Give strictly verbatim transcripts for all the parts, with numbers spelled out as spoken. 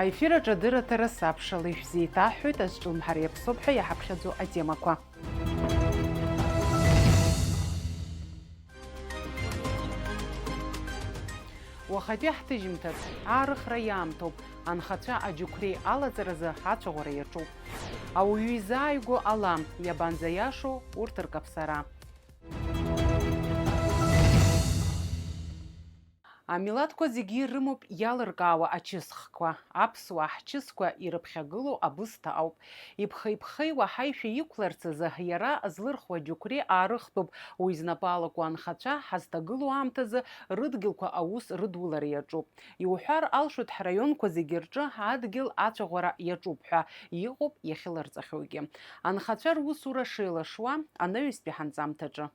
Аефир аҿы адырраҭара сабшала ишәзеиҭаҳҳәоит, азҿлымҳара иаԥсоуп ҳәа иаҳаԥхьаӡо атемақәа. Уахатәи ҳҭыжьымҭаҿ аарыхра иаамҭоуп, анхацәа аџьықәреи алаҵаразы ацәаӷәара иаҿуп. Ауаҩы изааигәоу ала, иабанӡаиашоу урҭ ркаԥсара. Амилаҭқәа зегьы ирымоуп иалыркаауа ачысхқәа. Аԥсуаа ҳчысқәа ирыԥхьагылоу абысҭа ауп. Иԥхеиԥхеиуа ҳаишәа иқәларц азы иара злырхуа џьықәреи аарыхтәуп. Уи знапы алаку анхацәа ҳазҭагылоу аамҭазы рыдгьылқәа аус рыдулара иаҿуп. Иуҳәар алшоит, ҳраионқәа зегьы рҿы адгьыл ацәаӷәара иаҿуп ҳәа, иҟоуп иахьыларҵахьоугьы. Анхацәа русура шеилашуа анаҩстәи ҳанҵамҭаҿы.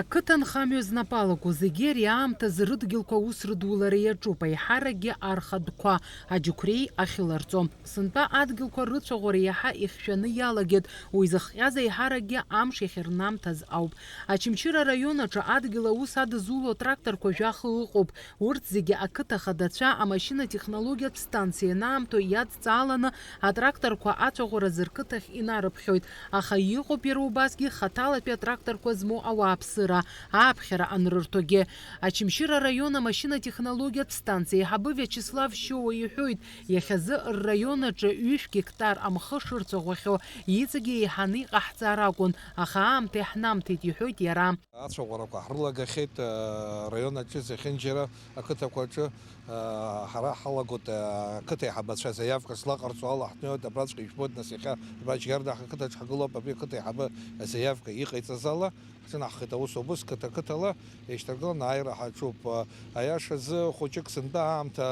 Ақыҭанхамҩа знапы алаку зегьы ари аамҭазы рыдгьылқәа аус рыдулара иаҿуп, аиҳаракгьы архатәқәа, аџьықәреи ахьыларҵо. Сынтәа адгьылқәа рыцәаӷәара иаҳа ихьшәаны иалагеит, уи зыхҟьаз аиҳаракгьы амш иахьырнамҭаз ауп. Очамчыра араион аҿы адгьыл аус адызуло атракторқәа жәаха ыҟоуп. Урҭ зегьы ақыҭа хадацәа амашьына-технологиатә станциа ианаамҭоу иадҵааланы атракторқәа ацәаӷәаразы рқыҭахь инарыԥхьоит, аха иҟоуп иара убасгьы хаҭалатәи атракторқәа змоу ауааԥсыра, ааԥхьара анрырҭогьы. Очамчыра араион амашьына-технологиатә станциа аиҳабы Виачеслав Шьоуа иҳәоит, иахьазы рраион аҿы ҩышә гектар амхы шырцәаӷәахьоу иҵегьы еиҳаны иҟаҳҵар акәын, аха аамҭа иаҳнамҭеит, иҳәоит иара. Ацәаӷәарақәа ҳрылагахьеит, э, раион аҿы зехьынџьара ақыҭақәа рҿы, э, ҳара ҳалагоит, э, ақыҭа аиҳабацәа заиавка злаҟарҵо ала ҳнеиуеит, абраҵәҟьа ижәбоит, нас иахьа абра Џьгьардаҳ ақыҭаҿ ҳагылоуп, абри ақыҭа аиҳабы азаиавка иҟаиҵаз ала ҳҿынаҳхеит аус убыс қыҭа-қыҭала еишьҭаргыланы ааира ҳаҿуп. Э, аиашазы хәыҷык сынтәа аамҭа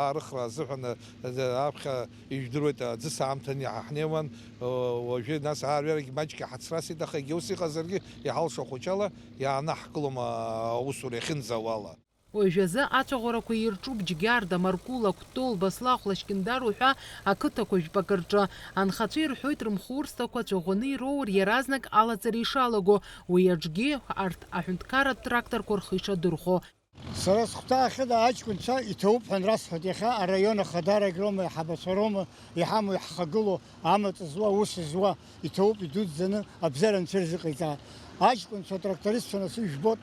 аарыхра азыҳәан, э, аԥхьа ижәдыруеит, аӡыс аамҭа ани ҳа ҳнеиуан, э, уажәы нас аарҩарагь маҷк иҳацрасит, аха егьа ус иҟазаргьы иҳалшо хәыҷала иаанаҳкылом, аусура иахьынӡауала. Уажәазы ацәаӷәарақәа ирҿуп Џьгьарда, Маркула, Кәтол, Баслахә, Лашькьындар уҳәа ақыҭақәа жәпакы рҿы. Анхацәа ирҳәоит рымхурсҭақәа ацәаӷәаны ироур иаразнак алаҵара ишалаго, уи аҿгьы арҭ аҳәынҭқарратә тракторқәа рхы ишадырхәо. Сара схәҭаахьыда аҷкәынцәа иҭоуп ҳәа анрасҳәоит, иахьа араион ахадарагь роума, аиҳабацәа роума, иҳамоу иаҳхагылоу, амаҵ зуа, аус зуа, иҭоуп идуӡӡаны абзиара анцәа ирзыҟаиҵа. Аҷкәынцәа атрактористцәа нас ижәбоит,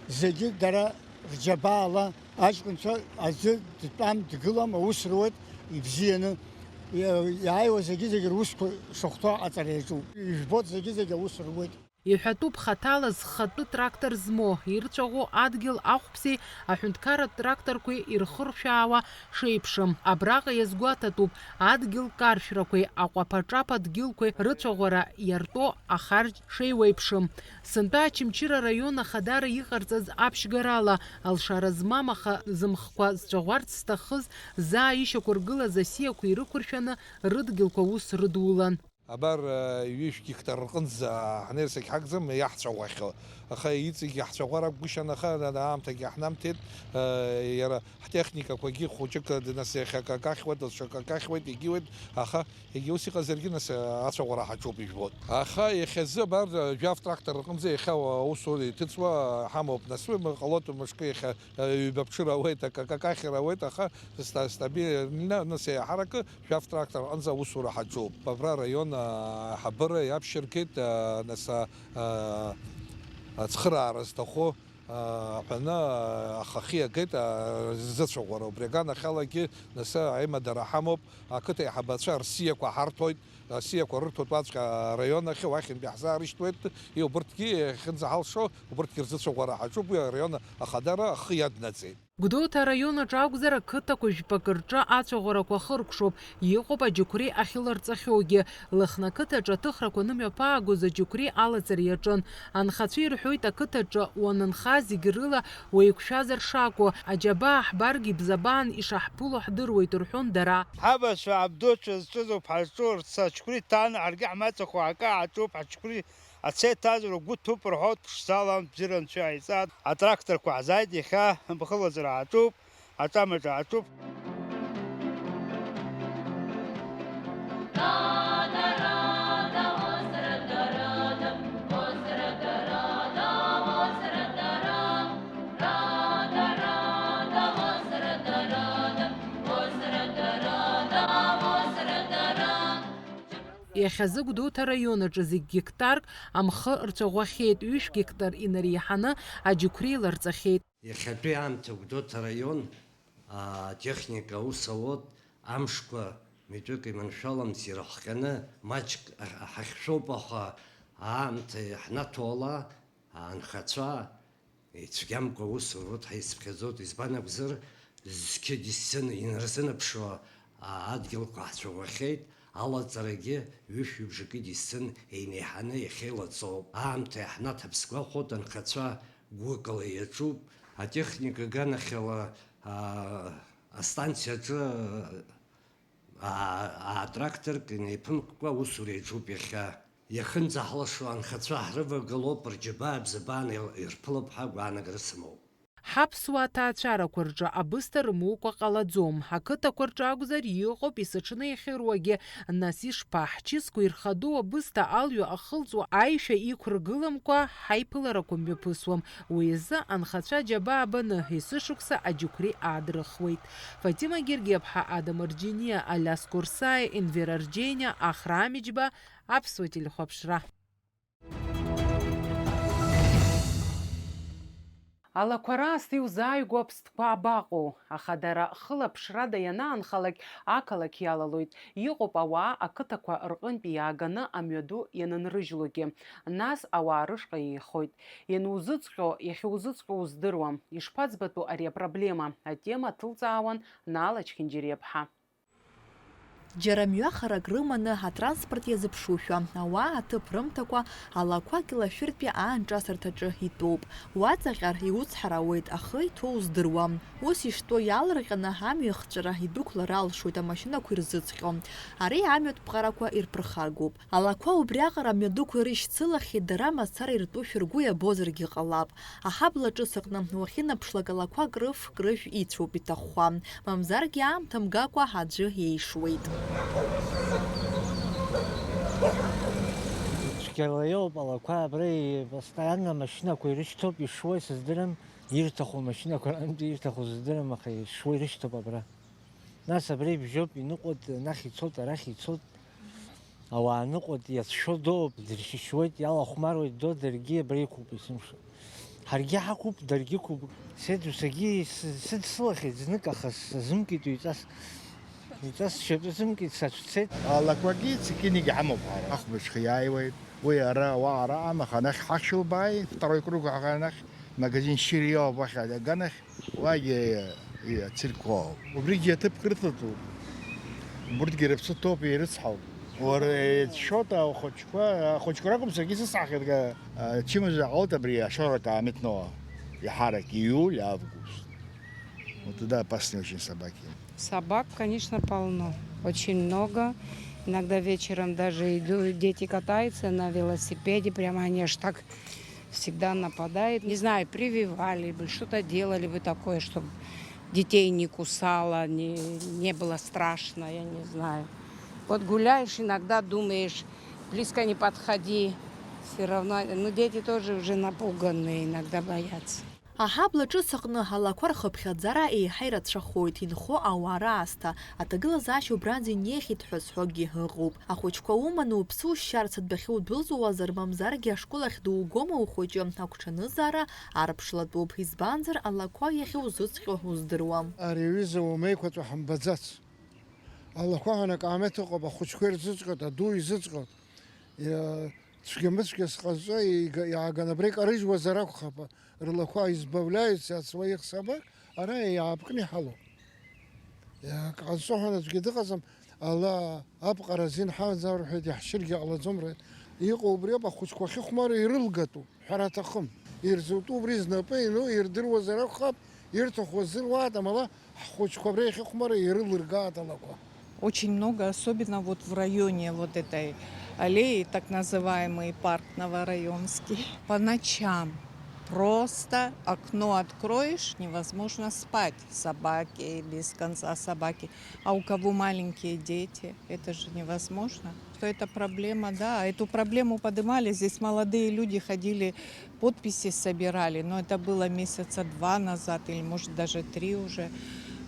зегьы дара рџьабаала, аҷкәынцәа аӡәы дтәам, дгылам, аус руеит ибзианы. Иа-, иааиуа зегьы-зегьы русқәа шахәҭоу аҟаҵара иаҿуп. Ижәбоит, зегьы-зегьы аус руеит. Иҳәатәуп хаҭала зхатәы трактор змоу, ирцәаӷәо адгьыл ахәԥси аҳәынҭқарратә тракторқәеи ирхыршәаауа шеиԥшым. Абраҟа иазгәаҭатәуп адгьыл каршәрақәеи аҟәаԥа-ҿаԥа дгьылқәеи рыцәаӷәара иартәо ахарџь шеиуеиԥшым. Сынтәа Очамчыра араион ахадара иҟарҵаз аԥшьгарала, алшара змам, аха зымхқәа зцәаӷәарц зҭахыз заа ишьақәыргылаз асиақәа ирықәыршәаны рыдгьылқәа аус рыдулан. Абар, э, ҩышә гектар рҟынӡа ҳнеирц егьҳагӡам, иаҳцәаӷәахьоу. Аха иҵегь иаҳцәаӷәар акәгәышьан, аха ана-, аамҭагьы иаҳнамҭеит, э, иара ҳтехникақәагьы хәыҷык, э, нас иахьа акакахьуеит, даҽа акакахьуеит, егьиуеит, аха егьа ус иҟазаргьы, нас, э, ацәаӷәара ҳаҿуп, ижәбоит. Аха иахьазы, абар, э, жәаф трактор рҟынӡа иахьа, э, аусура иҭыҵуа ҳамоуп, нас уи ма-, ҟалоит мышкы иахьа, э, ҩба ԥҽыра ауеит, акакахьра ауеит, аха ста-, стабильно, нас еиҳаракы Шәаф трактор аҟынӡа аусура ҳаҿуп. Бабра араион аиҳабыра иаԥшьыргеит, а, нас, а, а, ацхыраара зҭаху, а, аҳәаны, а, ахахьы иагеит, а, зыцәаӷәара. Убри аганахьалагьы нас аимадара ҳамоуп. Ақыҭа аиҳабацәа рсиақәа ҳарҭоит, асиақәа рырҭоит уаҵәҟьа араион ахь, уахьынтәи ҳзаарышьҭуеит. И, убырҭгьы иахьынӡаҳалшо, убырҭгьы рзыцәаӷәара ҳаҿуп. Уи араион ахадара ахы иаднаҵеит. Гәдоуҭа араион аҿы акәзар, ақыҭақәа жәпакы рҿы ацәаӷәарақәа хыркәшоуп, иҟоуп аџьықәреи ахьыларҵахьоугьы. Лыхны ақыҭаҿы аҭыхрақәа анымҩаԥаагоз аџьықәреи алаҵара иаҿын. Анхацәа ирҳәоит, ақыҭаҿы уанынха зегь рыла уеиқәшәазар шакәу, аџьабаа ҳбаргьы ибзабаан ишаҳԥыло ҳдыруеит, рҳәон дара. Ҳабацәа абдуцәа зҿызоуп ҳазҿу, рцәа аџьықәреи ҭан, ҳаргьы ҳмацахәы акы ҳаҿуп, ҳаџьықәреи Ацеи ҭазар угәы ҭәуп рҳәоит, ԥшӡала бзиара анцәа иааиҵааит. Атракторқәа ҳзааит иахьа, бхылаҵара ҳаҿуп, аҿамаҿа ҳаҿуп. Иахьазы Гәдоуҭа араион аҿы зегь гектарк амхы рцәаӷәахьеит, ҩышә гектар инареиҳаны аџьықәреи ларҵахьеит. Иахьатәи аамҭа Гәдоуҭа араион атехника аус ауеит, амшқәа митәык иманшәаламзи ирыхҟьаны, маҷк ҳахьшәоуп, аха аамҭа иаҳнаҭо ала, анхацәа ицәгьамкәа аус руеит ҳәа исыԥхьаӡоит, избан акәзар, зқьы дисцын инарзынаԥшуа адгьылқәа ҳцәаӷәахьеит, алаҵарагьы ҩышәи бжаки дисцын еинеиҳаны иахьеилаҵоуп. Аамҭа иаҳнаҭап сгәахәуеит, анхацәа гәыкала иаҿуп, атехника аганахьала, аа, астанциаҿы, аа, аа, тракторк инеиԥымккәа аусура иаҿуп иахьа. Иахынӡаҳлашо анхацәа ҳрывагылоуп, рџьабаа-бзабаа ирԥылап ҳәа агәаанагара сымоуп. Ҳаԥсуа аҭаацәарақәа рҿы абысҭа рымукәа ҟалаӡом. Ақыҭақәа рҿы акәзар, иҟоуп есыҽны иахьыруагьы, нас ишԥа, ҳчысқәа ирхадоу абысҭа алҩа ахылҵуа аишәа иқәыргыламкәа ҳаиԥыларақәа мҩаԥысуам. Уи азы анхацәа џьабаа баны, есышықәса аџьықәреи аадырхуеит. Фатима Гергиаԥҳа, Адам Арџьениа, Алиас Курсаиа, Енвер Арџьениа, Ахра Амиџьба, Аԥсуа телехәаԥшра. Алақәа раасҭа иузааигәоу аԥстәқәа абаҟоу? Аха дара хылаԥшрада ианаанхалак, ақалақь иалалоит. Иҟоуп ауаа ақыҭақәа рҟынтә иааганы амҩаду ианынрыжьлогьы. Нас ауаа рышҟа еихоит. Ианузыҵҟьо, иахьузыҵҟьо уздыруам. Ишԥаӡбатәу ари апроблема? Атема аҭылҵаауан Наала Чхинџьариаԥҳа. Џьара мҩахарак рыманы атранспорт иазыԥшушәа, ауаа аҭыԥ рымҭакәа алақәа Кьылашәыртәи аанҿасырҭаҿы итәоуп. Уаҵаҟьар иуцҳарауеит, ахы иҭоу уздыруам. Ус иштәоу иаалырҟьаны амҩахҵәара идәықәлар алшоит амашьынақәа ирзыҵҟьо. Ари амҩатә ԥҟарақәа ирԥырхагоуп. Алақәа убриаҟара амҩадуқәа ирышьцылахьеит, дара мацара иртәушәа ргәы иабозаргьы ҟалап. Аҳабла ҿыц аҟны уахьынаԥшлак алақәа крыф-крыжә ицәоуп иҭахәхәа, мамзаргьы аамҭа мгакәа аӡәы иеишуеит. Цәгьала иоуп алақәа абра, и-, постоянно амашьынақәа ирышьҭоуп, ишуа исыздырам, ирҭаху амашьынақәа рантәи ирҭаху сыздырам, аха ишуа ирышьҭоуп абра. Нас абра ибжьоуп, иныҟәоит, анахь ицоит, арахь ицоит. Ауаа ныҟәоит, иацәшәо дууп, дыршьышьуеит, иалахәмаруеит, до даргьы абра иқәуп есымша. Ҳаргьы ҳақәуп, даргьы ықәуп. Сеидру саргьы ис-, сыдсылахьеит знык, аха сазымкит ҩҵас. Ҩҵас сшьапы зымкит, сацәцеит. Алақәагьы цикинигьы ҳамоуп ҳара. Ахәбаҽха иааиуеит. Уи ара, уа ара амаха, анахь ҳахьылбааи, второй круг аха анахь, магазин Шьыри иоуп, уахь аганахь. Уагьы ацирк уоуп. Убригьы аҭыԥ крыҵатәуп. Урҭгьы рыԥсы ҭоуп, ирыцҳауп. Уара ицәшәоит ахәыҷқәа, ахәыҷқәа ракәым, саргьы сысҳахьеит, га-, а, чымаза ҟалоит абри ашоура акаамеҭ Ноа. Иаҳарак ииуль, август. Вот тогда опасные очень собаки. Собак, конечно, полно. Очень много. Иногда вечером даже иду, дети катаются на велосипеде, прямо они аж так всегда нападает. Не знаю, прививали бы, что-то делали бы такое, чтобы детей не кусало, не, не было страшно, я не знаю. Вот гуляешь, иногда думаешь, близко не подходи. Все равно, ну, дети тоже уже напуганные, иногда боятся. Аҳабла ҿыц аҟны алақәа рхыԥхьаӡара еиҳа ирацәахоит, инхо ауаа раасҭа. Аҭагылазаашьа убранӡа инеихьеит ҳәа зҳәогьы ыҟоуп. Ахәыҷқәа уманы уԥсы ушьарц адәахьы удәылҵуазар, мамзаргьы ашкол ахь дуугома ухәыҷы, агәҽанызаара арԥшлатәуп, избанзар, алақәа иахьузыҵҟьо уздыруам. Ари аҩыза уамеиқәаҵәа ҳамбаӡац. Алақәа ҳәа акаамеҭ ыҟоуп, ахәыҷқәа ирзыҵҟьоит, аду изыҵҟьоит. Иа-, цәгьа-мыцәгьа сҟазҵо ига-, иааганы абра икарыжьуазар акәхап, рлақәа избавляются от своих собак, ара иаапкны иҳалоуп. Иа-, ҟазҵо ҳәа аӡәгьы дыҟаӡам, ала аԥҟара азин ҳамаӡам рҳәеит, иаҳшьыргьы ҟалаӡом рҳәеит. Иҟоу убриоуп, ахәыҷқәа ахьыхәмаруа ирылгатәуп, ҳәара аҭахым. Ирзутәу убри знапы иану ирдыруазар акәхап, ирҭаху азыруаат, амала ҳхәыҷқәа абра иахьыхәмаруа ирылыргаат алақәа. Очень много, особенно вот в районе вот этой аллеи, так называемый парк Новорайонский. По ночам просто окно откроешь, невозможно спать. Собаки без конца, собаки. А у кого маленькие дети, это же невозможно. Что это проблема, да, эту проблему поднимали. Здесь молодые люди ходили, подписи собирали, но это было месяца два назад или, может, даже три уже.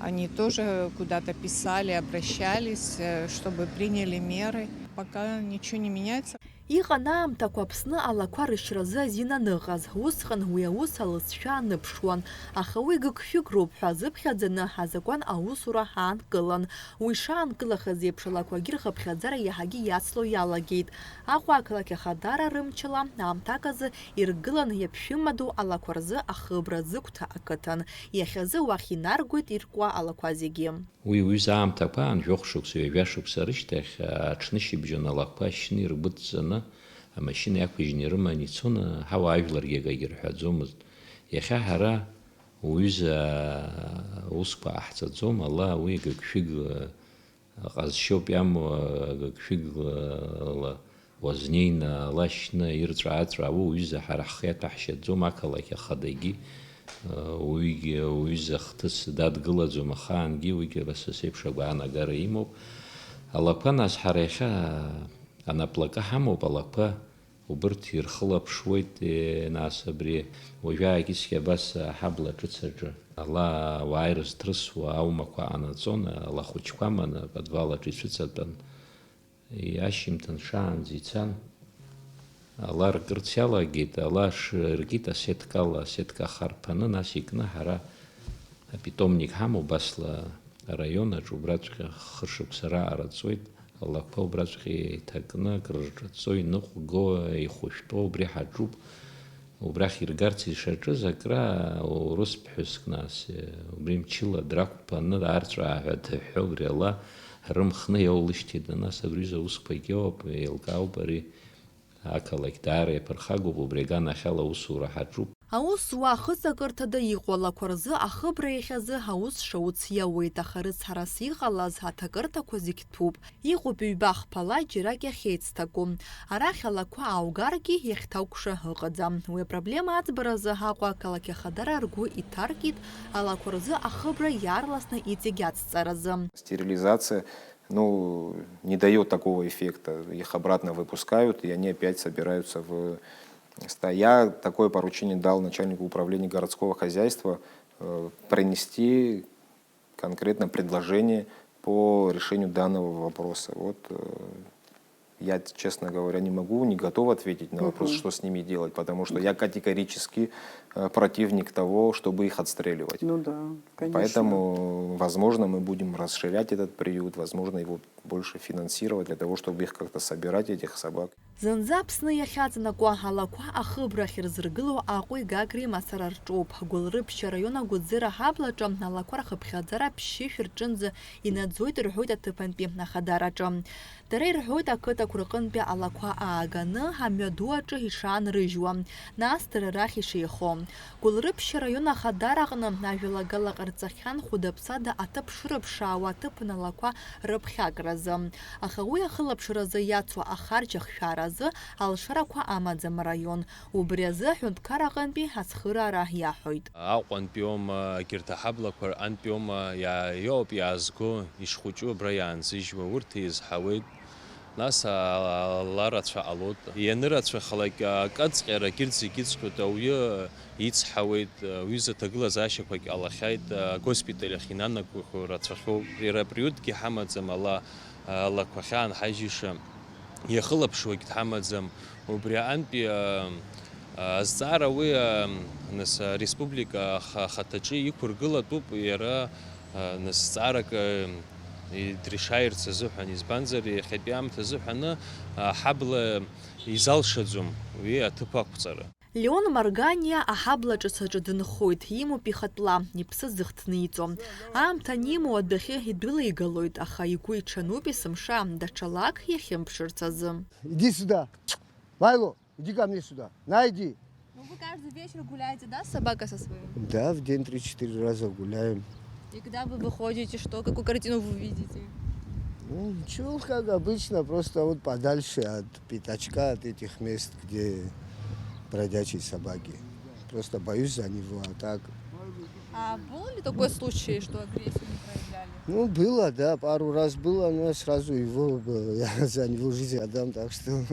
Они тоже куда-то писали, обращались, э, чтобы приняли меры. Пока ничего не меняется. Иҟан аамҭақәа Аԥсны алақәа рышьразы азин аныҟаз. Усҟан уи аус алҵшәа аныԥшуан, аха уи гыгшәыгроуп ҳәа азыԥхьаӡаны азакәан аусура аанкылан. Уи шаанкылахаз еиԥш алақәагьы рхыԥхьаӡара иаҳагьы иацло иалагеит. Аҟәа ақалақь Ахадара рымчала аамҭак азы иргылан иаԥшәымадоу алақәа рзы ахыбра зыгәҭа ақыҭан. Иахьазы уахь инаргоит иркуа алақәа зегьы. Уи уҩыза аамҭақәа аан, жәохә шықәса, ҩажәа шықәса рышьҭахь, аҽнышьыбжьон алақәа шьны иргәыдҵаны, амашьына иақәыжьны ирыманы ицон, ҳауаа ажәларгьы акагьы рҳәаӡомызт. Иахьа ҳара уҩыза усқәа ҟаҳҵаӡом, ала уи гыгшәыг ҟазшьоуп иамоу, гыгшәыгла уазнеины ала шьны ирҵәаа-ҵәаауа уҩыза ҳара ҳхы иаҭәаҳшьаӡом, ақалақь ахадагьы, уигьы уҩыза хҭыс дадгылаӡом ахаангьы, уигьы са сеиԥш агәаанагара имоуп. Алақәа, нас, ҳара иахьа анаплакы ҳамоуп, алақәа убырҭ ирхылаԥшуеит, е, нас абри уажәаагьы цқьа абас аҳабла ҿыц аҿы ала ауаа ирызҭрысуа аумақәа ҟанаҵон, алахәыҷқәа аманы аподвал аҿы ицәыҵатәан. Ашьжьымҭан шаанӡа ицан, ала ркырц иалагеит, ала шыркит асеткала, асетка ахарԥаны, нас икны ҳара апитомник ҳамоуп, Басла араион аҿы, убраҵәҟьа хышықәса раҟара ҵуеит, алақәа убраҵәҟьа еиҭакны акрырҿаҵо, иныҟәго, еихәышәтәо, убри ҳаҿуп. Убрахь иргарц ишаҿыз акра, урыс ԥҳәыск, нас, убри мчыла драқәԥаны, арҵәааҳәа дыҳәҳәо, убри ала рымхны иоулышьҭит, нас абри аусқәагьы ыҟоуп, еилкаауп ари. Ақалақь даара иаԥырхагоуп, убри аганахьала аусура ҳаҿуп. Аус зуа ахыҵакырҭада иҟоу алақәа рзы ахыбра иахьазы аус шауц иауеит, аха рыцҳарас иҟалаз аҭакырҭақәа зегь ҭәуп. Иҟоуп ҩба-хԥала џьарак иахьеицҭаку. Арахь алақәа ааугаргьы иахьҭакәша ыҟаӡам. Уи апроблема аӡбаразы Аҟәа ақалақь Ахадара ргәы иҭаркит алақәа рзы ахыбра иаарласны иҵегь ацҵаразы. Стерилизация, ну, не даёт такого эффекта. Их обратно выпускают, и они опять собираются в стаи. Я такое поручение дал начальнику управления городского хозяйства, э, принести конкретное предложение по решению данного вопроса. Вот, э, я, честно говоря, не могу, не готов ответить на вопрос, что с ними делать, потому что я категорически, э, противник того, чтобы их отстреливать. Ну да, конечно. Поэтому, возможно, мы будем расширять этот приют, возможно, его больше финансировать для того, чтобы их как-то собирать, этих собак. Зынӡа Аԥсны иахьаҵанакуа алақәа ахыбра ахьырзыргыло Аҟәеи Гагреи мацара рҿоуп. Гәылрыԥшьа араион Агәыӡера аҳаблаҿы алақәа рхыԥхьаӡара ԥшьышә рҿынӡа инаӡоит рҳәоит аҭыԥантәи ахадараҿы. Дара ирҳәоит ақыҭақәа рҟынтәи алақәа ааганы амҩаду аҿы ишаанрыжьуа, нас дара рахь ишеихо. Гәылрыԥшьа араион ахадара аҟны ажәалагала ҟарҵахьан хәыда-ԥсада аҭыԥ шырыԥшаауа аҭыԥан алақәа рыԥхьакразы. Аха уи ахылаԥшразы иацу ахарџь ахшәаразы алшарақәа амаӡам араион. Убри азы аҳәынҭқар аҟынтәи ацхыраара иаҳәоит. Аҟәантәиоума, егьырҭ аҳаблақәа рҟантәиоума, иа-, иоуп иаазго, ишхәыҷу абра иаанзыжьуа, урҭ еизҳауеит. Нас а-, ала рацәа ҟалоит. Ианырацәахалак, акы аҵҟьара, егьырҭ зегьы ыҵҟьоит, ауаҩы ицҳауеит, уҩыза ҭагылазаашьақәагь ҟалахьеит, агоспиталь ахь инанагахьоу рацәахьоуп. Иара априутгьы ҳамаӡам, ала, алақәа ахьаанҳажьыша. Иахылаԥшуагь дҳамаӡам. Убри аҟынтәи, а, а, азҵаара уи, а, нас, ареспублика аха-, ахаҭаҿы иқәыргылатәуп, иара, а, нас, зҵаарак, а, и-, дрешаирц азыҳәан, избанзар, иахьатәи аамҭа азыҳәаны, а, аҳабла изалшаӡом уи аҭыԥ ақәҵара. Леон Марганиа аҳабла ҿыц аҿы дынхоит, имоуп ихатәла, иԥсы зыхҭниҵо. Аамҭа анимоу адәахьы идәылигалоит, аха игәы иҽануп есымша даҽа лак иахьымԥшырц азы. Иди сюда. Майло, иди ко мне сюда. На, иди. Ну, вы каждый вечер гуляете, да, с собакой со своей? Да, в день три-четыре раза гуляем. И когда вы выходите, что, какую картину вы видите? Ну, ничего, как обычно, просто вот подальше от пятачка, от этих мест, где бродячие собаки. Просто боюсь за него, а так. А был ли такой случай, что агрессию не проявляли? Ну, было, да, пару раз было, но я сразу его, э, я за него жизнь отдам, так что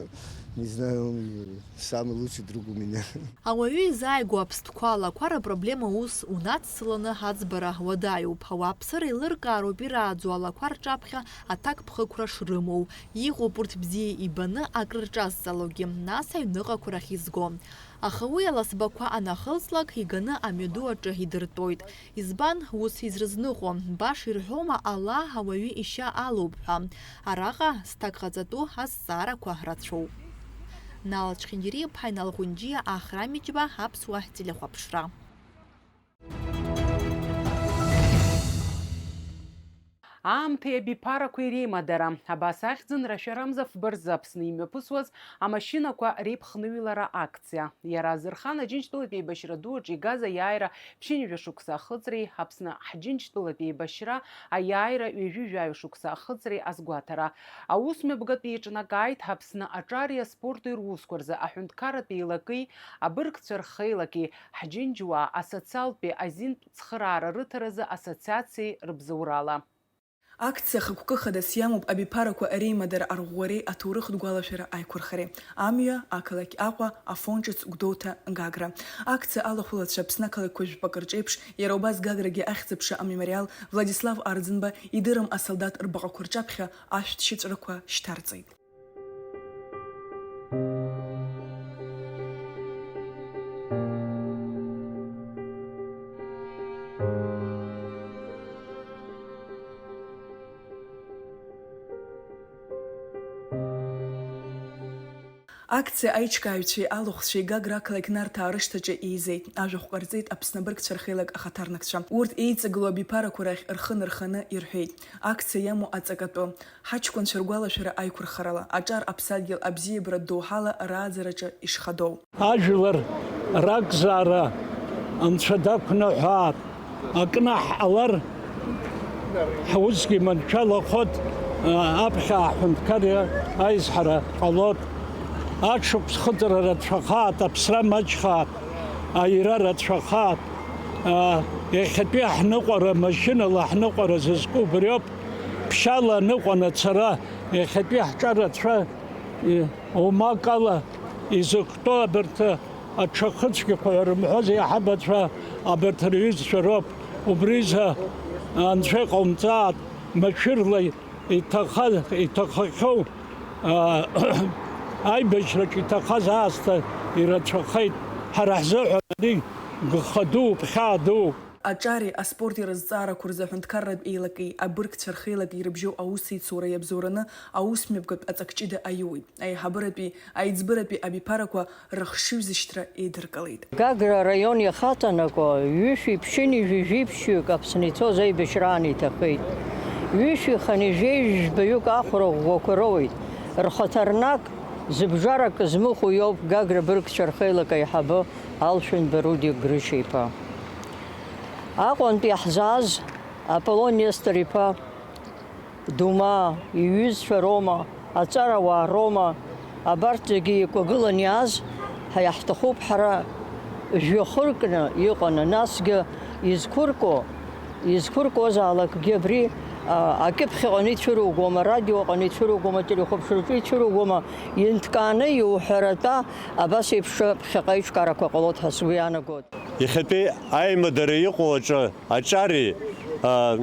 Не знаю, он самый лучший друг у меня. Ауаҩы изааигәоу аԥстәқәа алақәа рыпроблема ус унацланы ҳаӡбара уадаҩуп. Ауааԥсыра еилыркаароуп ирааӡо алақәа рҿаԥхьа аҭакԥхықәра шрымоу. Иҟоуп урҭ бзиа ибаны акрырҿазҵалогьы, нас аҩныҟақәа рахь изго. Аха уи аласбақәа анахылҵлак, иганы амҩаду аҿы идыртәоит. Избан ус изрызныҟәо? Баша ирҳәома Аллаҳ ауаҩы ишьа алоуп ҳәа? Араҟа зҭак ҟаҵатәу азҵаарақәа рацәоуп. Нал Чхиндириа-ԥҳа, Инал Ҟәынџьиа, Ахра Миџьба, Аԥсуа телехәаԥшра. Аамҭеи абиԥарақәеи реимадара. Абас ахьӡын рашәарамза фба рзы Аԥсны имҩаԥысуаз амашьынақәа реиԥхныҩлара акциа. Иара азырхан Аџьынџьтәылатә еибашьра ду аҿы игаз аиааира ԥшьынҩажәа шықәса ахыҵреи Аԥсны Ҳџьынџьтәылатә еибашьра аиааира ҩажәи жәаҩа шықәса ахыҵреи азгәаҭара. Аус мҩаԥгатә еиҿнакааит Аԥсны аҿари аспорти русқәа рзы аҳәынҭқарратә еилаки, абыргцәа рхеилаки, ҳџьынџьуаа асоциалтәи азинтә цхыраара рыҭаразы ассоциациеи рыбзоурала. Акциа хықәкы хадас иамоуп абиԥарақәа реимадара арӷәӷәареи аҭоурыхтә гәалашәара аиқәырхареи. Амҩа, ақалақь Аҟәа, Афон ҿыц, Гәдоуҭа, Гагра. Акциа алахәылацәа Аԥсны ақалақьқәа жәпакы рҿеиԥш, иара убас Гаграгьы ахьӡ-аԥша амемориал Владислав Арӡынба идырым асолдаҭ рбаҟақәа рҿаԥхьа ашәҭ шьыҵәрақәа шьҭарҵеит. Акциа аиҿкааҩцәеи алахәцәеи Гагра ақалақь Нарҭаа рышҭаҿы еизеит, ажәахә ҟарҵеит Аԥсны абыргцәа рхеилак ахаҭарнакцәа. Урҭ еиҵагылоу абиԥарақәа рахь рхы нырханы ирҳәеит, акциа иамоу аҵакатәы, ҳаҷкәынцәа ргәалашәара аиқәырхарала, аҿар аԥсадгьыл абзиабаратә доуҳала рааӡараҿы ишхадоу. Ажәлар ракзаара Анцәа дақәныҳәаап, акнаҳ ҟалар, ҳусгьы маншәалахоит, аԥхьа аҳәынҭқарра аизҳара ҟалоит. Аҽықәс хыҵра рацәахааит, аԥсра маҷхааит, аира рацәахааит. Иахьатәи ҳныҟәара, машьынала ҳныҟәара зызку убриоуп, ԥшьала аныҟәан ацара, иахьатәи ҳҿарацәа, омакала изықәтәоу абарҭ аҽа хыцәгьақәа ҳәа рымҳәоз иаҳабацәа абарҭ рҩызцәа роуп. Убри изы Анцәа иҟаумҵааит, машәырла иҭаха-, иҭахахьоу, аа, аибашьраҿ иҭахаз аасҭа ирацәахеит. Ҳара ҳзыҳәан ари гха дууп, хьаа дууп. Аҿари аспорти рызҵаарақәа рзы аҳәынҭқарратә еилаки абыргцәа рхеилаки ирыбжьоу аусеицура иабзоураны аусмҩаԥгатә аҵак ҷыда аиуит. Аиҳабыратәи, аиҵбыратәи абиԥарақәа рыхшыҩзышьҭра еидыркылеит. Гагра араион иахаҵанаго ҩышәи ԥшьыни жәижәи ԥшьҩык Аԥсны ицоз аибашьраан иҭахеит. Ҩышәи хынҩажәеи жәбаҩык ахәра ӷәӷәақәа роуеит. Рхаҭарнак зыбжарак змыхәо иоуп Гагра абыргцәа рхеилак аиҳабы Алшәынба Рудик Грышьа-иԥа. Аҟәантәи иаҳзааз Аполлон Нестор-иԥа Думаа, иҩызцәа роума, аҵарауаа роума, абарҭ зегьы еикәагыланы иааз, ҳа иаҳҭахуп ҳара жәҩахыркны иҟаны, насгьы изқәыркуа, изқәыркуазаалакгьы абри, а, акьыԥхь аҟны ицәыругома, радио аҟны ицәыругома, телехәаԥшраҿы ицәыругома, инҭкааны иуҳәаратәа абас еиԥш ԥхьаҟа аиҿкаарақәа ҟалоит ҳәа сгәы иаанагоит. Иахьатәи аимадара иҟоу аҿы аҿари, а,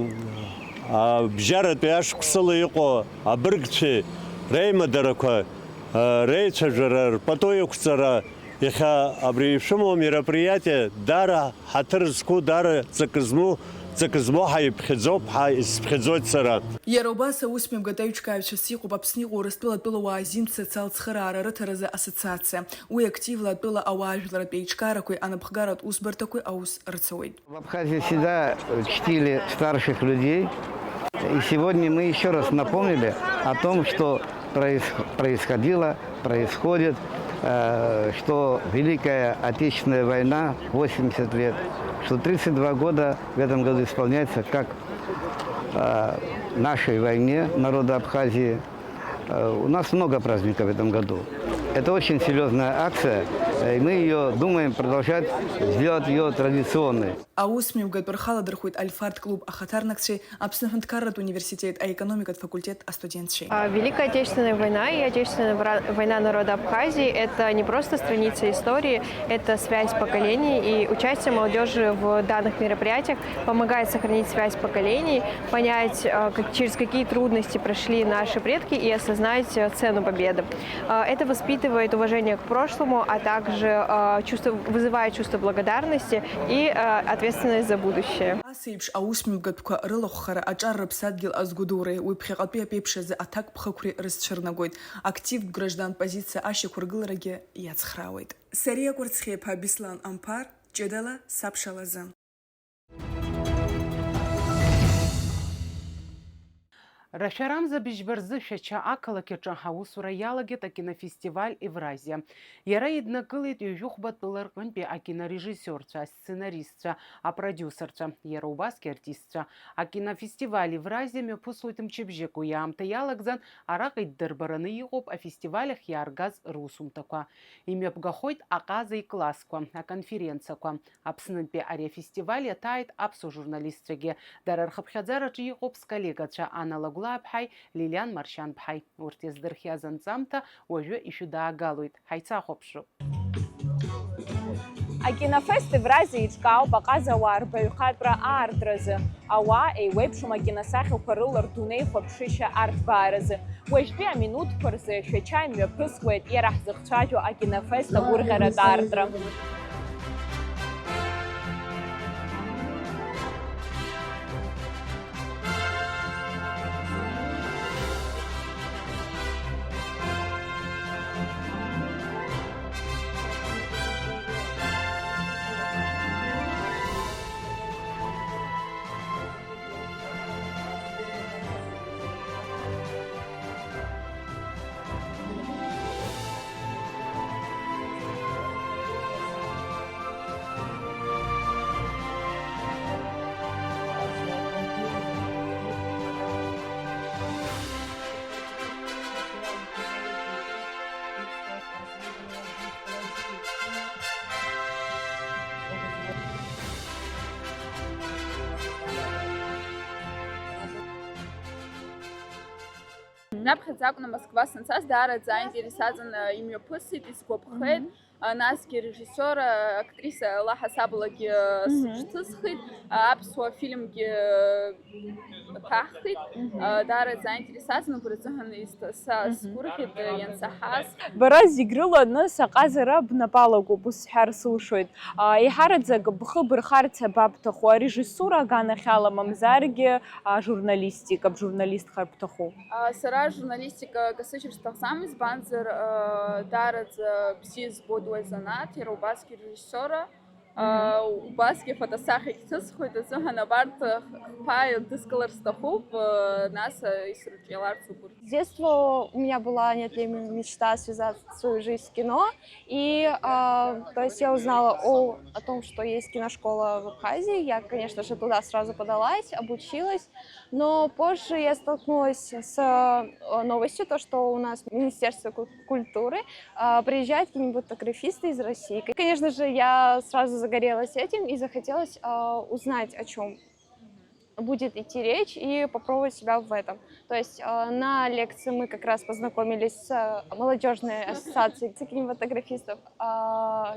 а, бжьаратәи ашықәсала иҟоу абыргцәеи реимадарақәа, а, реицәажәара, рпату иқәҵара, иахьа абри ишәымоу мероприатие даара ҳаҭыр зқәу, даара ҵакы змоу, ҵакы змоу ҳаиԥхьаӡоуп, ҳа-, исԥхьаӡоит сара. Иара убас аусмҩаԥгатә аиҿкааҩцәас иҟоуп Аԥсны иҟоу Урыстәыла атәылауаа азинтә социалтә цхыраара рыҭаразы ассоциациа. Уи активла атәыла ауаажәларратә еиҿкаарақәеи анапхгаратә усбарҭақәеи аус рцауеит. В Абхазии всегда чтили старших людей. И сегодня мы ещё раз напомнили о том, что проис-, происходило, происходит, э, что Великая Отечественная война, восемьдесят лет, что тридцать два года в этом году исполняется, как, э, нашей войне народа Абхазии. Э, у нас много праздников в этом году. Это очень серьезная акция, э, и мы ее думаем продолжать, сделать ее традиционной. Аусмҩаԥгатә рхы аладырхәит Альфард клуб ахаҭарнакцәеи Аԥсны аҳәынҭқарратә университет аекономикатә факультет астудентцәеи. А, Великая Отечественная война и Отечественная вра- война народа Абхазии — это не просто страница истории, это связь поколений, и участие молодежи в данных мероприятиях помогает сохранить связь поколений, понять, а, как- через какие трудности прошли наши предки, и осознать, э, цену победы. А, это воспитывает уважение к прошлому, а также, а, чувство, вызывает чувство благодарности и, а, ответственность за будущее. Ас еиԥш аусмҩаԥгатәқәа рылахәхара аҿар рыԥсадгьыл азгәыдуреи уи ԥхьаҟатәи аԥеиԥш азы аҭакԥхықәреи рызцәырнагоит, активтә граждан позициа ашьақәыргыларагьы иацхраауеит. Сариа Кәарцхиаԥа, Беслан Амԥар, ҷыдала сабшалазы. Рашәарамза быжьба рзы Шәача ақалақь аҿы аусура иалагеит акинофестиваль Евразиа. Иара иднакылеит ҩажәихәба тәыла рҟынтәи акинорежиссиорцәа, асценаристцәа, апродиусерцәа, иара убасгьы артистцәа. Акинофестиваль Евразиа мҩаԥыслоит мчыбжьык, уи аамҭа иалагӡан араҟа иддырбараны иҟоуп афестиваль ахь иааргаз русумҭақәа. Имҩаԥгахоит аҟаза иклассқәа, аконференциақәа. Аԥснынтәи ари афестиваль иаҭааит аԥсуа журналистцәагьы. Дара рхыԥхьаӡараҿы иҟоуп сколлегацәа Ана Лагәлааԥҳаи Лилиан Маршьанԥҳаи. Урҭ иаздырхиаз анҵамҭа уажәы ишәыдаагалоит. Ҳаицахәаԥшып. Акинофест Евразиа еиҿкаауп аҟазауаа рбаҩхатәра аартразы. Ауаа еиуеиԥшым акиносахьақәа рыла рдунеихәаԥшышьа арҭбааразы. Уажәтәи аминуҭқәа рзы Шәача имҩаԥысуеит иара ҳзыхцәажәо акинофест агәырӷьаратә аартра. Раԥхьаӡа акәны Москва санцаз, даараӡа аинтерес аҵан имҩаԥысит, исгәаԥхеит. Насгьы арежиссиор, актриса лаҳасабалагьы сыҽҭысхит, аԥсуа фильмгьы ҭаҳхит. Даараӡа аинтерес аҵан, убри азыҳәан сгәырӷьеит иансаҳаз. Бара зегь рыла аныс аҟазара бнапалагоуп, ус сҳәар сылшоит. Еиҳараӡак бхы бырхарц абабҭаху, арежиссура аганахьала, мамзаргьы ажурналистика, бжурналистхар бҭаху? Сара ажурналистика касыжьыр сҭахӡам, избанзар, даараӡа бзиа збоит уи азанааҭ, иара убасгьы арежиссиора. Убасгьы афотосахьагь ҭысхуеит азыҳәан, абарҭ хԥа еидыскылар сҭахуп, нас исырҿиаларц угәы. С детства у меня была неотъемлемая мечта связать свою жизнь с кино. И, а, то есть я узнала о, о том, что есть киношкола в Абхазии. Я, конечно же, туда сразу подалась, обучилась. Но позже я столкнулась с э, новостью, то, что у нас Министерство ку- культуры а, приезжают кинематографисты из России. Конечно же, я сразу загорелась этим и захотелось а, узнать, о чем будет идти речь, и попробовать себя в этом. То есть э, на лекции мы как раз познакомились с молодежной ассоциацией кинематографистов э,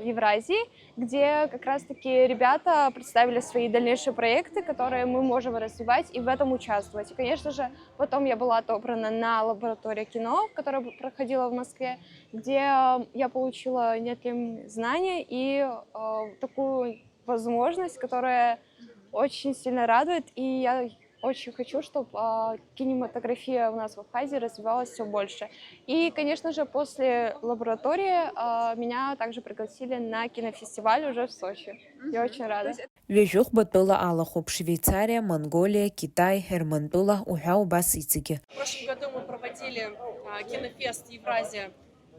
Евразии, где как раз-таки ребята представили свои дальнейшие проекты, которые мы можем развивать и в этом участвовать. И, конечно же, потом я была отобрана на лабораторию кино, которая проходила в Москве, где я получила неотъемлемые знания и э, такую возможность, которая очень сильно радует, и я очень хочу, чтобы кинематография у нас в Абхазии развивалась все больше. И, конечно же, после лаборатории э, меня также пригласили на кинофестиваль уже в Сочи. Я очень рада. Ҩажәихәба тәыла алахәуп, Швеицариа, Монголиа, Китай, Ермантәыла уҳәа убас иҵегьы. В прошлом году мы проводили а, кинофест Евразия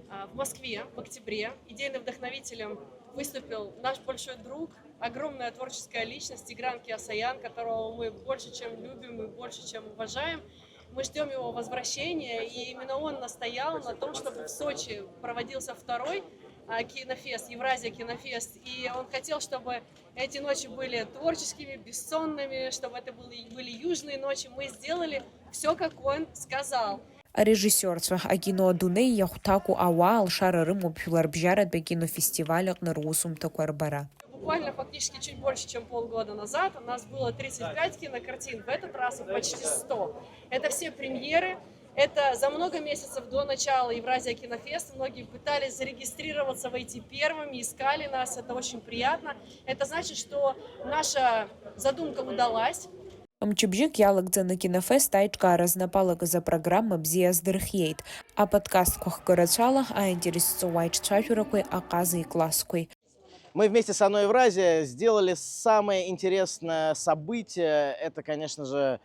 а, в Москве в октябре. Идейным вдохновителем выступил наш большой друг, огромная творческая личность Тигран Киасаян, которого мы больше чем любим и больше чем уважаем. Мы ждём его возвращения, и именно он настоял на том, чтобы в Сочи проводился второй, а, кинофест, Евразия кинофест. И он хотел, чтобы эти ночи были творческими, бессонными, чтобы это были, были южные ночи. Мы сделали всё, как он сказал. Арежиссиорцәа, акино адунеи иахәҭаку ауаа алшара рымоуп жәларбжьаратәи акинофестиваль аҟны русумҭақәа рбара. Буквально фактически чуть больше, чем полгода назад у нас было тридцать пять кинокартин, в этот раз их почти сто. Это все премьеры. Это за много месяцев до начала Евразия кинофеста многие пытались зарегистрироваться, войти первыми, искали нас. Это очень приятно. Это значит, что наша задумка удалась. Мчыбжьык иалагӡаны Кинофест аиҿкаара знапалакыз апрограмма бзиа аздырхиеит. Аподкастқәа хкы рацәала аинтерес зҵоу аиҿцәажәарақәеи аҟазеи классқәеи. Мы вместе с Оно Евразия сделали самое интересное событие. Это, конечно же,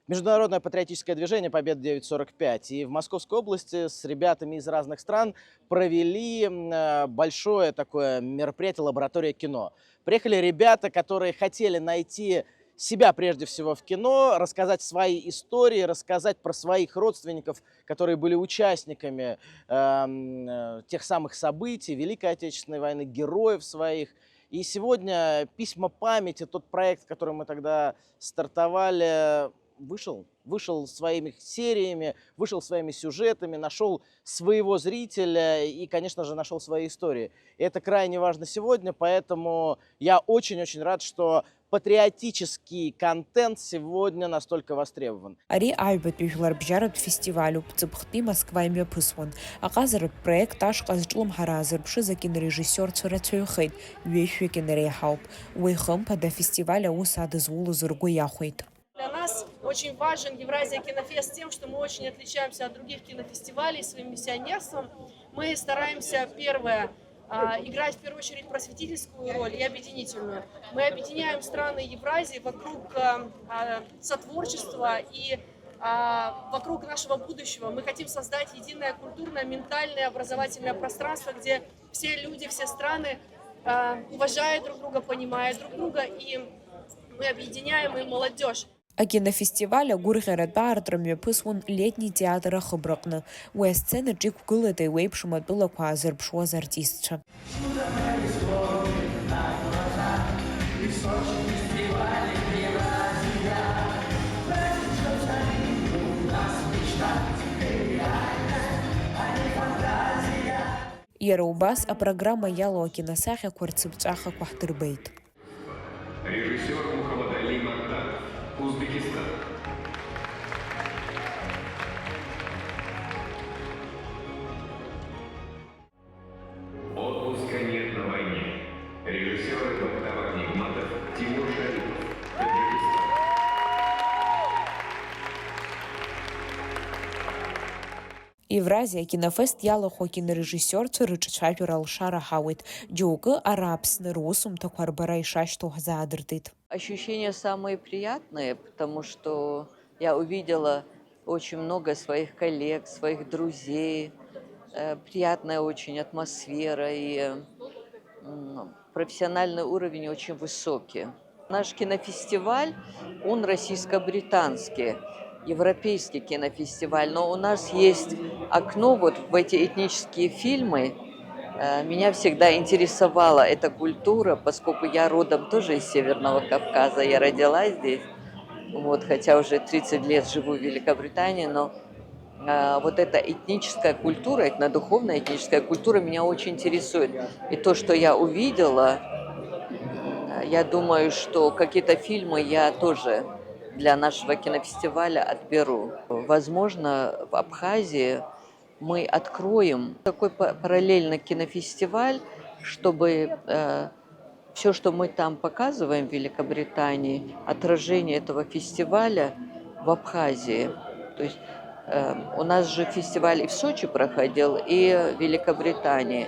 международное патриотическое движение «Победа девять сорок пять». И в Московской области с ребятами из разных стран провели, м, э, большое такое мероприятие «Лаборатория кино». Приехали ребята, которые хотели найти себя прежде всего в кино, рассказать свои истории, рассказать про своих родственников, которые были участниками, эм, э, тех самых событий Великой Отечественной войны, героев своих. И сегодня «Письма памяти», тот проект, который мы тогда стартовали, вышел, вышел своими сериями, вышел своими сюжетами, нашёл своего зрителя и, конечно же, нашёл свои истории. И это крайне важно сегодня, поэтому я очень-очень рад, что патриотический контент сегодня настолько востребован. Ари аҩбатәи жәларбжьаратә фестивалюп, ҵыԥхтәи Москва имҩаԥысуан. Аҟазаратә проект ашҟа зҿлымҳара аазырԥшыз акинорежиссиорцәа рацәаҩхеит, ҩышәҩык инареиҳауп. Уи, хымԥада, афестиваль аус адызулоз ргәы иахәеит. Для нас очень важен Евразия кинофест тем, что мы очень отличаемся от других кинофестивалей своим миссионерством. Мы стараемся, первое, а, играть в первую очередь просветительскую роль и объединительную. Мы объединяем страны Евразии вокруг, а, а, сотворчества и, а, вокруг нашего будущего. Мы хотим создать единое культурное, ментальное, образовательное пространство, где все люди, все страны, а, уважают друг друга, понимают друг друга, и мы объединяем и молодёжь. Акинофестиваль агәырӷьаратә аартра мҩаԥысуан Летний театр ахыбраҟны. Уи асценаҿ иқәгылеит еиуеиԥшым атәылақәа аазырԥшуаз артистцәа. Иара убас апрограмма иалоу акиносахьақәа рцыԥҵәахақәа ҳдырбеит. Режиссер Мухаммад-Али Мартанов, Узбекистан. Отпуска нет на войне. Режиссёры Бахтавар Нигматов, Тимур Шарипов, Таджикистан. Евразиа акинофест иалахәу акинорежиссиорцәа рыҿцәажәара алшара ҳауеит. Џьоукы ара Аԥсны русумҭақәа рбара ишашьҭоу ҳзаадыртит. Ощущения самые приятные, потому что я увидела очень много своих коллег, своих друзей. Э, приятная очень атмосфера и, м, профессиональный уровень очень высокий. Наш кинофестиваль, он российско-британский, европейский кинофестиваль, но у нас есть окно вот в эти этнические фильмы. Э, меня всегда интересовала эта культура, поскольку я родом тоже из Северного Кавказа, я родилась здесь. Вот, хотя уже тридцать лет живу в Великобритании, но А, вот эта этническая культура, этнодуховная этническая культура меня очень интересует. И то, что я увидела, м, я думаю, что какие-то фильмы я тоже для нашего кинофестиваля отберу. Возможно, в Абхазии мы откроем такой па-, параллельный кинофестиваль, чтобы, э, Всё, что мы там показываем в Великобритании, отражение этого фестиваля в Абхазии. То есть, э, у нас же фестиваль и в Сочи проходил, и в Великобритании.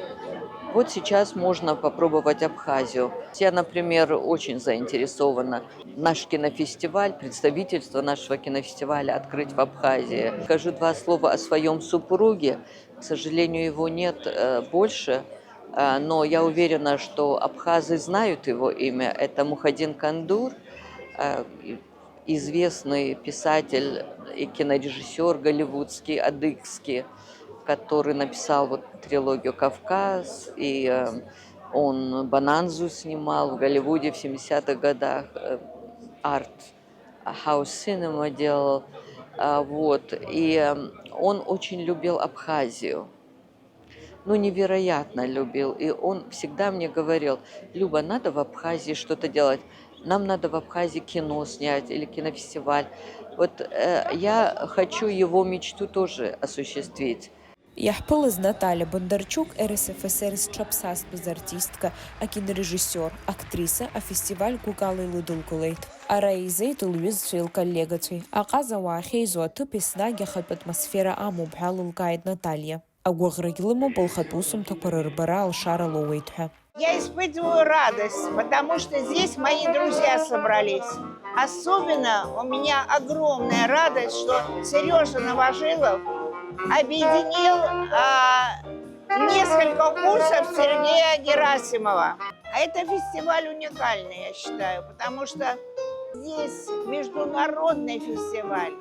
Вот сейчас можно попробовать Абхазию. Я, например, очень заинтересована наш кинофестиваль, представительство нашего кинофестиваля открыть в Абхазии. Скажу два слова о своём супруге. К сожалению, его нет, э, больше, э, но я уверена, что абхазы знают его имя. Это Мухадин Кандур. Э, и Известный писатель и кинорежиссёр голливудский, адыгский, который написал вот трилогию «Кавказ», и э, он «Бонанзу» снимал в Голливуде в семидесятых годах, э, арт, house cinema делал. А, Вот. И э, он очень любил Абхазию. Ну, невероятно любил. И он всегда мне говорил: «Люба, надо в Абхазии что-то делать. Нам надо в Абхазии кино снять или кинофестиваль». Вот э, я хочу его мечту тоже осуществить. Иаҳԥылаз Наталиа Бондарчук Р С Ф С Р зҽаԥсазтәыз артистка, акинорежиссиор, актриса, афестиваль гәыкала илыдылкылеит. Ара еизеит лҩызцәеи лколлегацәеи. Аҟаза уаахьеизо аҭыԥ еснагь ахатә атмосфера амоуп ҳәа лылкааит Наталиа. Агәыӷрагь лымоуп лхатә усумҭақәа рырбара алшара лоуеит ҳәа. Я испытываю радость, потому что здесь мои друзья собрались. Особенно у меня огромная радость, что Сережа Новожилов объединил а, несколько курсов Сергея Герасимова. А это фестиваль уникальный, я считаю, потому что здесь международный фестиваль.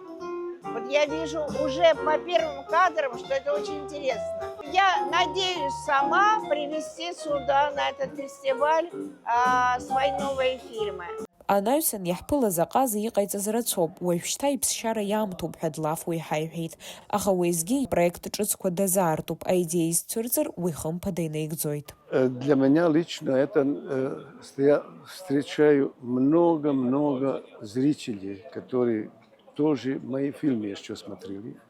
Вот я вижу уже по первым кадрам, что это очень интересно. Я надеюсь сама привезти сюда, на этот фестиваль, а, свои новые фильмы. Анаҩсан иаҳԥылаз аҟаза иҟаиҵаз рацәоуп, уажәшьҭа иԥсшьара иаамҭоуп ҳәа длафуа иҳаиҳәеит. Аха уеизгьы ипроект ҿыцқәа дазаартуп, аидеиа изцәырҵыр, уи хымԥада инаигӡоит. Э, Для меня лично это э, что я встречаю много-много зрителей, которые тоже мои фильмы еще смотрели.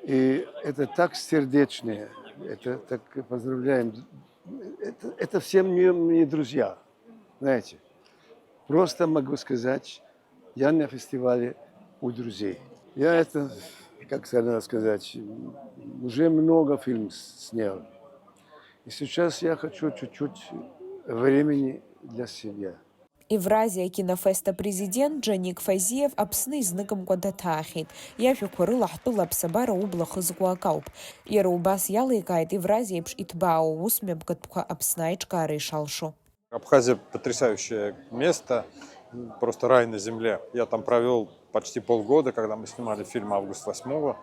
И это так сердечное, это так поздравляем. Это, это всем не, не друзья, знаете. Просто могу сказать, я на фестивале у друзей. Я это, как надо сказать, уже много фильм снял. И сейчас я хочу чуть-чуть времени для себя. Евразиа акинофест апрезидент Џьаник Фазиев Аԥсны изныкымкәа даҭаахьеит. Иажәақәа рыла ҳтәыла аԥсабара убла хызкуа акауп. Иара убас иаликааит Евразиа еиԥш иҭбаау аус мҩаԥгатәқәа Аԥсны аиҿкаара ишалшо. Абхазия — потрясающее место, просто рай на земле. Я там провел почти полгода, когда мы снимали фильм «Август восьмого».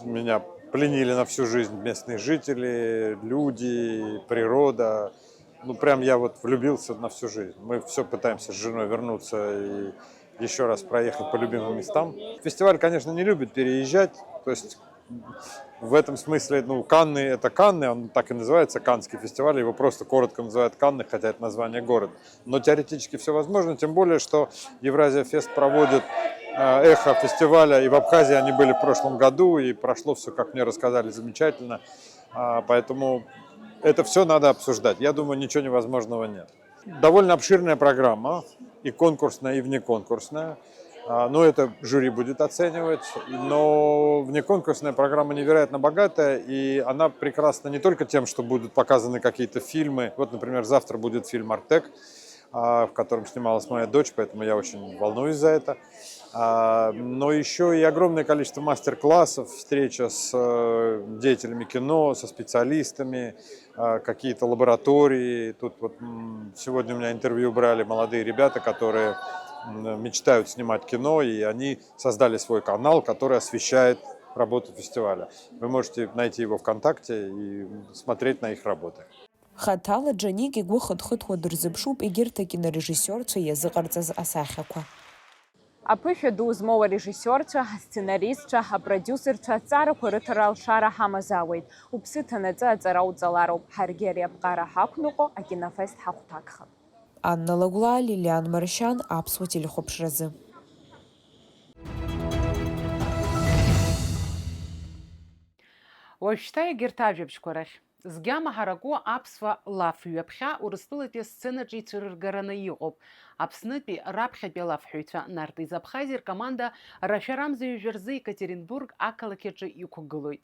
Меня пленили на всю жизнь местные жители, люди, природа. Ну, прям я вот влюбился на всю жизнь. Мы все пытаемся с женой вернуться и еще раз проехать по любимым местам. Фестиваль, конечно, не любит переезжать, то есть в этом смысле, ну, Канны — это Канны, он так и называется, Каннский фестиваль, его просто коротко называют Канны, хотя это название города. Но теоретически все возможно, тем более, что Евразия Фест проводит э, эхо фестиваля, и в Абхазии они были в прошлом году, и прошло все, как мне рассказали, замечательно. А, Поэтому это все надо обсуждать. Я думаю, ничего невозможного нет. Довольно обширная программа, и конкурсная, и внеконкурсная. А, Но это жюри будет оценивать. Но внеконкурсная программа невероятно богатая, и она прекрасна не только тем, что будут показаны какие-то фильмы. Вот, например, завтра будет фильм «Артек», а, в котором снималась моя дочь, поэтому я очень волнуюсь за это. А, Но еще и огромное количество мастер-классов, встреча с э, деятелями кино, со специалистами, а, какие-то лаборатории. Тут вот м, сегодня у меня интервью брали молодые ребята, которые м, мечтают снимать кино, и они создали свой канал, который освещает работу фестиваля. Вы можете найти его ВКонтакте и смотреть на их работы. Хаҭала Џьаник игәы хыҭхыҭуа дырзыԥшуп егьырҭ акинорежиссиорцәа иазыҟарҵаз асахьақәа. Аԥышәа ду змоу арежиссиорцәа, асценаристцәа, апродиусерцәа аҭҵаарақәа рыҭара алшара ҳамазаауеит. Уԥсы ҭанаҵы аҵара уҵалароуп. Ҳаргьы ари аԥҟара ҳақәныҟәо акинофест ҳахәҭакхап. Анна Лагәлаа, Лилиан Маршьан, Аԥсуа телехәаԥшразы. Уажәшьҭа егьырҭ ажәабжьқәа рахь. Згьама ҳараку аԥсуа лаф ҩаԥхьа Урыстәылатәи асценаҿы ицәырыргараны иҟоуп. Аԥснытәи раԥхьатәи алафҳәаҩцәа Нарҭ Изаԥхази ркоманда рашәарамза ҩажәа рзы Екатеринбург ақалақь аҿы иқәгылоит.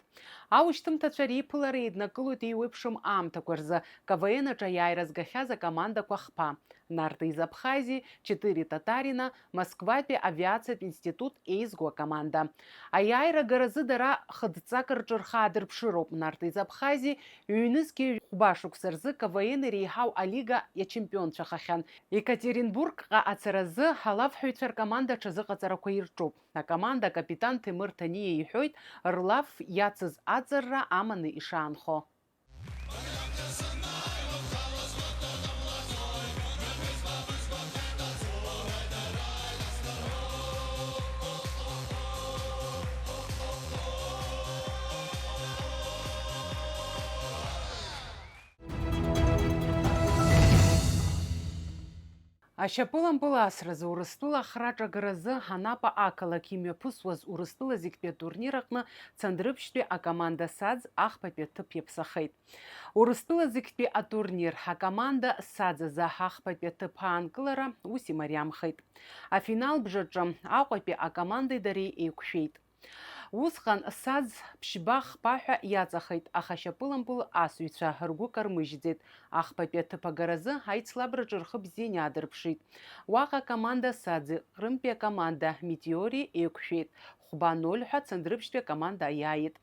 Аушьҭымҭацәа реиԥылара еиднакылоит еиуеиԥшым аамҭақәа рзы, К В Н аҿы аиааира згахьаз акомандақәа хԥа, Нарҭ Изаԥхази, Четыре Татарина, Москватәи авиациатә институт еизго акоманда. Аиааира агаразы дара хыдҵак рҿы рхы аадырԥшыроуп, Нарҭ Изаԥхази Ҩнызқьи хәба шықәса рзы КВН иреиҳау алига иачемпионцәахахьан. Екатеринбургҟа ацаразы алафҳәаҩцәа ркоманда аҽазыҟаҵарақәа ирҿуп. Акоманда акапитан Ҭемыр Ҭаниа иҳәоит, рлаф иацыз аҵарра аманы ишаанхо. Ашьапылампыл асразы Урыстәыла ахраҿагаразы Анапа ақалақь имҩаԥысуаз Урыстәыла зегьтәи атурнир аҟны Цандрыԥшьтәи акоманда Саӡ ахԥатәи аҭыԥ иаԥсахеит. Урыстәыла зегьтәи атурнир акоманда Саӡ азы ахԥатәи аҭыԥ аанкылара ус имариамхеит. Афинал бжаҿы Аҟәатәи акомандеи дареи еиқәшәеит. Усҟан Саӡ ԥшьба-хԥа ҳәа иаҵахеит, аха ашьапылампыл асыҩцәа ргәы кармыжьӡеит. Ахԥатәи аҭыԥ агаразы аицлабраҿы рхы бзианы иаадырԥшит. Уаҟа акоманда Саӡи Ҟрымтәи акоманда Метеори еиқәшәеит, хәба ноль ҳәа Цандрыԥшьтәи акоманда иааит.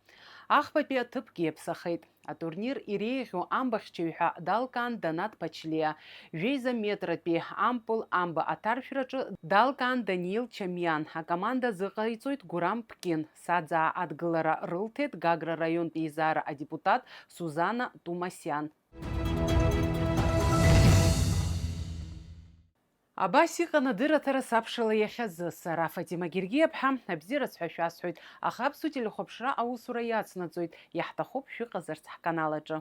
Ахԥатәи аҭыԥгьы иаԥсахеит. Атурнир иреиӷьу амбахьчаҩ ҳәа далкаан Данат Ԥачлиа, жәеиза метратәи ампыл амба аҭаршәраҿы далкаан Даниил Чамиан, акоманда азыҟаиҵоит Гурам Ԥкин, Саӡаа адгылара рылҭеит Гагра раионтә еизара адепутат Сузана Тумасиан. Абас иҟан адырраҭара сабшала иахьазы. Сара Фатима Гергиаԥҳа, абзиараз ҳәа шәасҳәоит, аха Аԥсуа телехәаԥшра аусура иацнаҵоит, иаҳҭахуп шәыҟазарц ҳканал аҿы.